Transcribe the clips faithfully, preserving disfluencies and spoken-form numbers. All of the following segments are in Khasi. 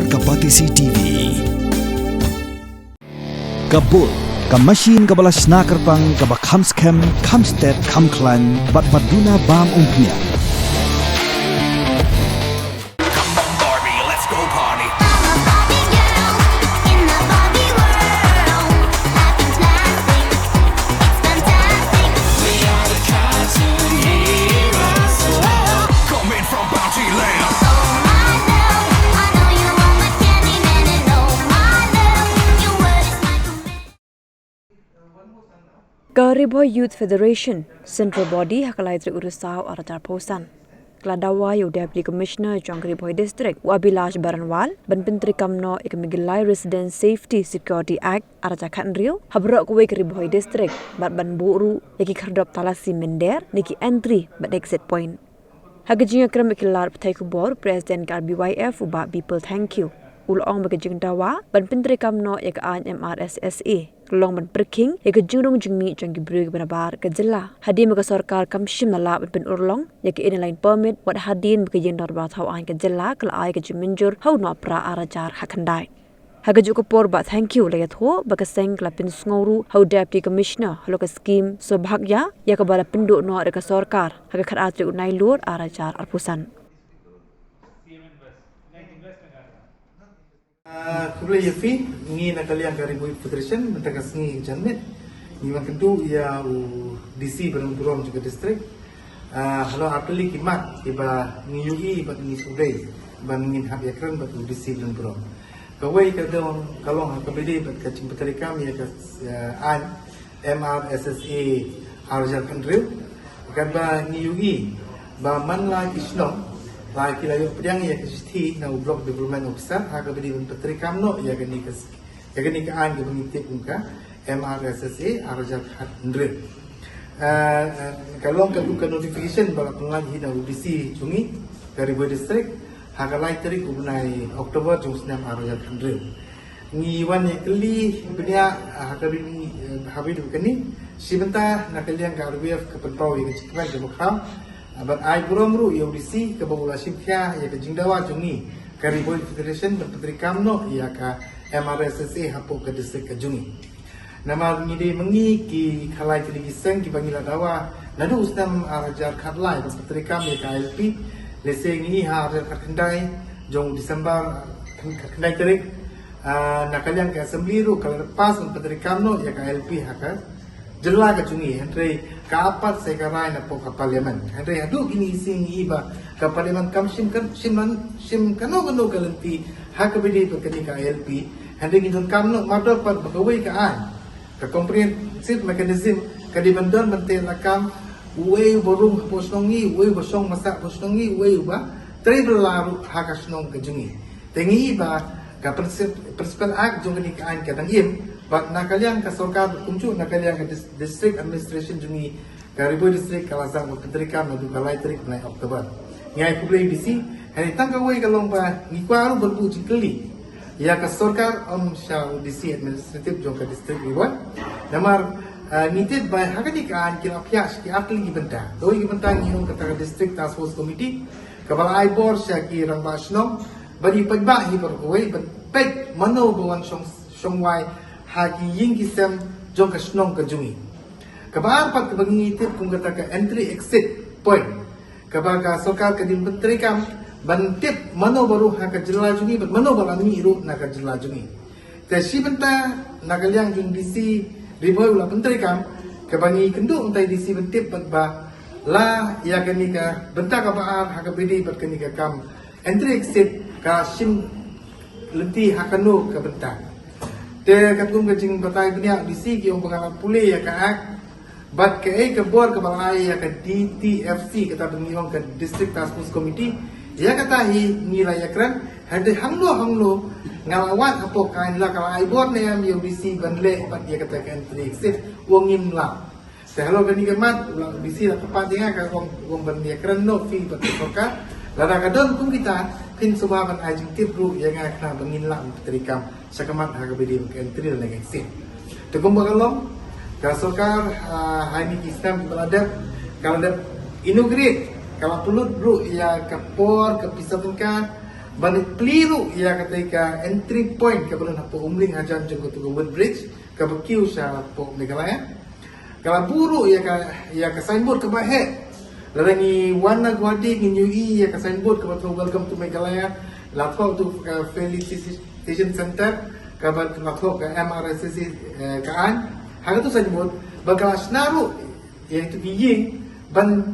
Ka Batesi T V. Ka Bull, ka machine kaba la shna kyrpang, kaba kham skhem, kham stet, kham khlaiñ, bad ba duna bam umphniang. Come on, Barbie, let's go party. I'm a Barbie girl in the Barbie world. Life is plastic, it's fantastic. We are the cartoon heroes. Coming from Bounty Land. Oh my love, I know you want my Candyman, and oh my love, your word is my command. Ka Ri Bhoi Youth Federation, Central Body, ha ka lai tarik u Risaw ar hajar arphew san, ka la dawa ïa u Deputy Commissioner jong ka Ri Bhoi District, u Abhilash Baranwal, ban pyntreikam noh ïa ka Meghalaya Resident Safety Security Act ar hajar khathynriew ha baroh kawei ka Ri Bhoi District, bad ban buh ruh ïa ki khyrdop talasi mynder ne ki entry bad exit point. Ha ka jingïakren bad ki lad pathai khubor, President ka R B Y F u Bah Bipul Thangkhiew u la ong ba ka jingdawa ban pyntreikam noh ïa ka aiñ M R S S A ka long ban pyrkhing ïa ka jingrung jingmih jong ki briew kiba nabar ka jylla, hadien ba ka sorkar kam shym la lah ban pynurlong ïa ka Inner Line Permit, wat hadien ba ka Ïingdorbar Thawaiñ ka jylla ka la ai ka jingmynjur ha u Nohprah ar hajar khatkhyndai. Ha kajuh ka por, Bah Thangkhiew u la ïathuh ba ka seng ka la pynsngew ruh ha u Deputy Commissioner halor ka skim Saubhagya, ïa kaba la pynduh noh da ka sorkar ha ka khatar tarik u Nailur ar hajar arphew san. Ah, khublei ïa phi, ngi na ka liang ka Ri Bhoi Federation, mynta ka sngi janmiet ngi wan kynduh ïa u D C ba dang burom jong ka district. Ah, halor ar tylli ki mat kiba ngi ïohi bad ngi sngewdei ban ngin hap ïakren bad u D C ba dang burom. Kawei ka dong, ka long ha kaba ïadei bad ka jingpyntreikam ïa ka, eh, aiñ M R S S A ar hajar khathynriew. Katba ngi ïohi ba man la ki shnong la ki la ïoh pdiang ïa ka shithi na u Block Development Officer ha kaba ïadei ban pyntreikam noh ïa kane ka, ïa kane ka aiñ kaba ngi tip kum ka M R S S A ar hajar khathynriew. Eh, eh, ka long ka, ka notification ba la pynlait hi na u D C jong ngi ka Ri Bhoi District ha ka lai tarik u bnai October jong u snem ar hajar khathynriew. Ngi wan ïakylli bniah, ah, ha ka ri, eh, ha ka ri kane. Shi bynta na ka liang ka R B F ka pynpaw ïa ka jingkmen kaba khraw, ah, bad ai burom ruh ïa u D C kaba u la shim khia ïa ka jingdawa jong ngi ka Ri Bhoi Federation ban pyntreikam noh ïa ka M R S S A hapoh ka district ka jong ngi. Namar ngi dei ma ngi ki khalai tylli ki seng kiba ngi la dawa naduh u snem ar hajar khatlai ban pyntreikam ïa ka I L P. Lehse ngi ha ar hajar khatkhyndai jong u December, ah, khatkhyndai tarik, ah, na ka liang ka Assembly ruh ka la pass ban pyntreikam noh ïa ka I L P ha ka jylla ka jong ngi, hynrei ka ap pat sa ïa ka rai napoh ka Parliament. Hynrei haduh kine ki sngi ngi i ba ka Parliament kam shim kan, shim man, shim kano kano ka lynti ha kaba ïadei bad kane ka I L P. Hynrei ngi donkam noh mardor pat ba kawei ka aiñ, ka comprehensive mechanism, ka dei ban don ban teh lakam uei uba rung hapoh shnong ngi, uei uba shong massah hapoh shnong ngi, uei uba trei bylla ruh ha ka shnong ka jong ngi. Te ngi i ba ka Princip-, Principal Act jong kane ka aiñ ka dang im, bad na ka liang ka sorkar bad kumjuh na ka liang ka dis-, District Administration jong ngi, ka Ri Bhoi District ka la sdang ban pyntreikam naduh ka lai tarik bnai October. Ngi ai khublei ïa u D C, hynrei tang kawei ka long ba ngi kwah ruh ban buh jingkylli ïa ka sorkar, ym sha u D C Administrative jong ka District Ri Bhoi. Namar, ah, ngi tip ba ha kane ka aiñ ki la phiah sha ki ar tylli ki bynta. Kawei ka bynta ngi ong kata ka District Task Force Committee, kaba la ai bor sha ki rangbah shnong ban ïa paidbah hi baroh kawei, ban peit mano ba wan shong, shong wai ha ki ïing ki sem jong ka shnong ka jong ngi. Kaba ar pat kaba ngi tip kum kata ka entry exit point, kaba ka sorkar ka dei ban pyntreikam ban tip mano ba rung ha ka jylla jong ngi bad mano ba la mih ruh na ka jylla jong ngi. Te shi bynta na ka liang jong u D C Ri Bhoi u la pyntreikam, kaba ngi kynduh mynta ïa u D C ban tip bad ba la ïa kane ka bynta kaba ar ha kaba ïadei bad kane ka kam entry exit ka shim lynti ha kano ka bynta. Te katkum ka jingbatai bniah u D C ki ong ba nga la pule ïa ka Act bad kaei ka bor kaba la ai ïa ka D T F C, kata ba ngi ong ka District Task Force Committee. Ïa kata hi ngi la ïakren, hynrei hangno hangno nga la wad hapoh ka aiñ, la ka la ai bor ne em ïa u D C ban leh bad ïa kata ka entry exit, u ong ngim lah. Te halor kane ka mat, u la, u D C la kyrpad ïa nga, ka ong, ong ban ïakren noh phi bad ka sorkar. Lada ka don kum kita, phin sumar ban ai jingtip ruh ïa nga khnang ba ngin lah ban pyntreikam sha ka mat ha kaba ïadei bad ka entry lane ka exit. Te kumba ka long, ka sorkar, ah, ha kine ki snem kiba la dep, ka la dep inaugurate, ka la pynlut ruh ïa ka por, ka pisa tyngka, Ban plie ruh ïa kata ka entry point kaba don hapoh Umling hajan jong kata ka Woodbridge kaba kiew sha hapoh Meghalaya. Ka la buh ruh ïa ka, ïa ka signboard kaba heh. Lada ngi wan na Guwahati ngin ïohi ïa ka signboard kaba thoh Welcome to Meghalaya. La thoh tu ka Facilitation Center kaba la thoh ka M R S S A, eh, ka aiñ. Ha katu signboard ba ka la shna ruh ïa kito ki ïing ban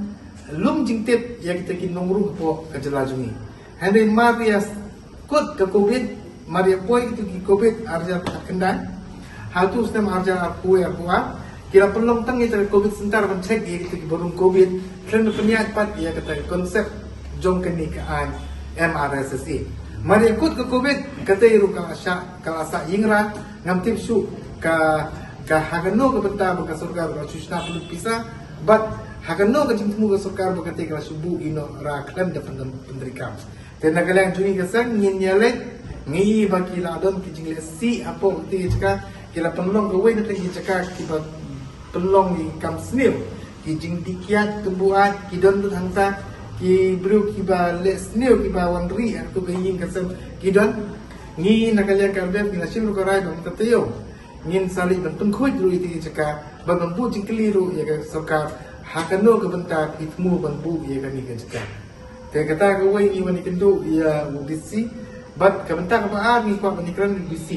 lum jingtip ïa kita ki nongrum hapoh ka jylla jong ngi. Hynrei mar ïa kut ka covid, mar ïa poi kito ki covid ar hajar khyndai, ha utu u snem ar hajar arphew arphew ar, ki la pynlong tang ïa kita ki covid center ban check ïa kita ki ba rung covid, khlem da pynïaid pat ïa kata ka concept jong kane ka aiñ M R S S A. Mar ïa kut ka covid, kata ruh ka la shah, ka la sah ïing ra, ngam tip shuh ka, ka ha kano ka bynta ba ka sorkar ka la shu shna pynlut pisa, bad ha kano ka jingthmu ka sorkar ba kata ka la shu buh ïa noh ra khlem da pyndem pyntreikam. Te na ka liang jong ngi ka seng ngin ïa leit, ngi ba ki la don ki jingleh sih hapoh kata ka jaka, ki la pynlong kawei na kata ka jaka kiba pynlong ïa ki kam sniew, ki jingdih kiad tymbuh aiñ ki don lut hangta, ki briew kiba leh sniew kiba wan rieh ha katu ka ïing ka sem ki don. Ngi na ka liang ka R D F ngi la shim ruh ka rai ba mynta taïew ngin sa leit ban pynkhuid ruh ïa kata ka jaka, ban, ban buh jingkylli ruh ïa ka sorkar ha kano ka bynta ki thmu ban buh ïa kane ka jaka. Te kata kawei ngi wan ïakynduh ïa u D C, bad ka bynta kaba ar ngi kwah ban ïakren ïa u D C.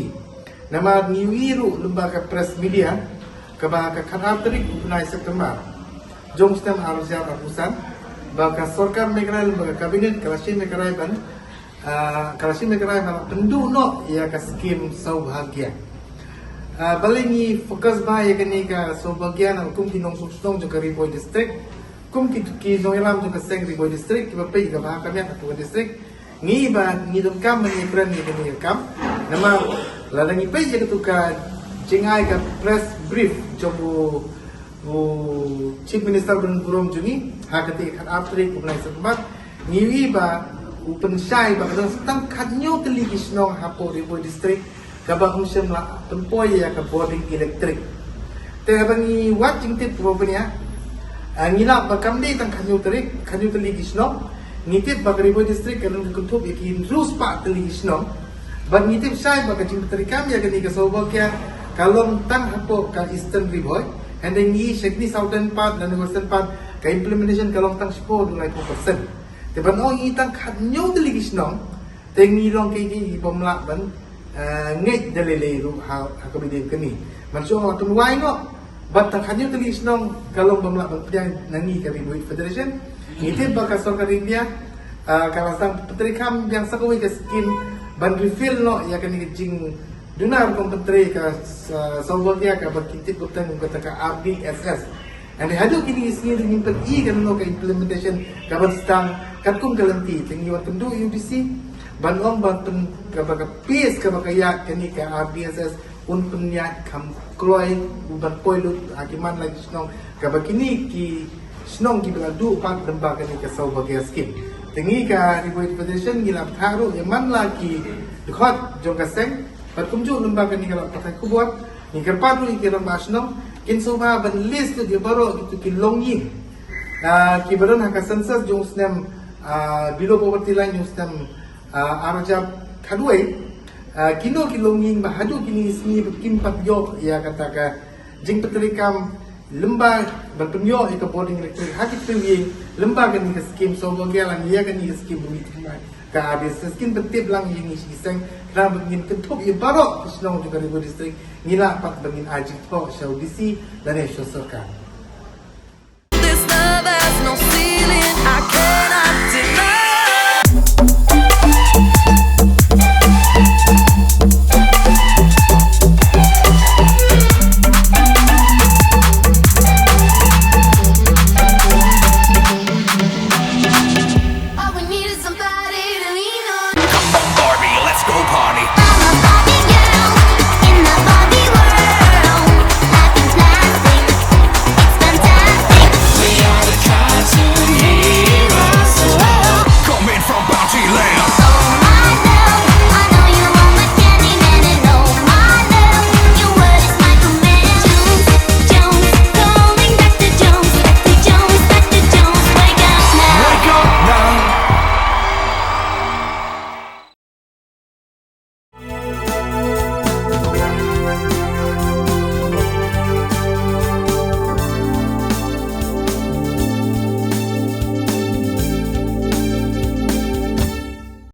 Namar ngi ïohi ruh lyngba ka press media kaba ha ka khatar tarik u bnai September jong u snem ar hajar arphew san ba ka sorkar Meghalaya lyngba ka cabinet ka la shim ïa ka rai ban, ah, ka la shim ïa ka rai ban pynduh noh ïa ka skim Saubhagya. Ah, balei ngi focus bha ïa kane ka Saubhagya, namar kum ki nongshong shnong jong ka Ri Bhoi District, kum ki, ki nongïalam jong ka seng Ri Bhoi District kiba peit kaba ha ka miat ha ka district, ngi ba ngi donkam ban ïakren ïa kane ka kam. Namar lada ngi peit ïa katu ka jingai ka press brief jong u, u Chief Minister barim burom jong ngi ha kata ka khatar tarik u bnai September, ngi ïohi ba u pynshai ba ka don tang khathynñiew tylli ki shnong hapoh Ri Bhoi District kaba ym shym la pynpoi ïa ka bording electric. Te haba ngi wad jingtip kaba bniah, ah, ngi lap ba kam dei tang khathynñiew tarik, khathynñiew tylli ki shnong. Ngi tip ba ka Ri Bhoi District ka don ka kynthup ïa ki hynriew spah tylli ki shnong. Bad ngi tip shai ba ka jingpyntreikam ïa kane ka Saubhagya ka long tang hapoh ka Eastern Ri Bhoi. Hynrei ngi sha kine Southern part lane Western part ka implementation ka long tang shiphew haduh laiphew percent. Te ban ong ngi tang khathynñiew tylli ki shnong, te ngi long kiei kiei ki bym lah ban, eh, ngeit da lei lei ruh ha, ha kaba ïadei bad kane. Ban shu ong la pynwai noh bad tang khathynñiew tylli ki shnong ka long bym lah ban pdiang na ngi ka Ri Bhoi Federation. Ngi tip ba ka sorkar India, eh, ka la sdang pyntreikam biang sa kawei ka skim ban repeal noh ïa kane ka jingduna rukom pyntrei ka, eh, Saubhagya kaba ki tip bteng kum kata ka R D S S. Hynrei haduh kine ki sngi ruh ngim pat i kano ka implementation kaban sdang katkum ka lynti. Te ngi wan kynduh ïa u D C ban ong ba pyn, kaba ka pace kaba ka ïaid kane ka R D S S un pynïaid kham kloi, u ban poi lut ha ki man la ki shnong kaba kine ki shnong kiba la duh pat lyngba kane ka Saubhagya scheme. Te ngi ka Ri Bhoi Federation ngi la bthah ruh ïa man la ki dkhot jong ka seng. Bad kumjuh lyngba kane ka lad pathai khubor, ngi kyrpad ruh ïa ki rangbah shnong kin sngewbha ban list lut ïa baroh kito ki longïing, ah, kiba don ha ka census jong u snem, ah, below poverty line jong u snem, ah, ar hajar khatwei, ah, kino ki longïing ba haduh kine ki sngi ba kim pat ïoh ïa kata ka jingpyntreikam lyngba ban pynïoh ïa ka bording electric ha ki tyrwi lyngba kane ka skim Saubhagya lane ïa kane ka skim Bhumi Thymmai ka R D S S, kin pyntip lang ïa ngi shisha seng, khnang ba ngin kynthup ïa baroh ki shnong jong ka Ri Bhoi District, ngi lah pat ba ngin ai jingthoh sha u D C lane sha sorkar.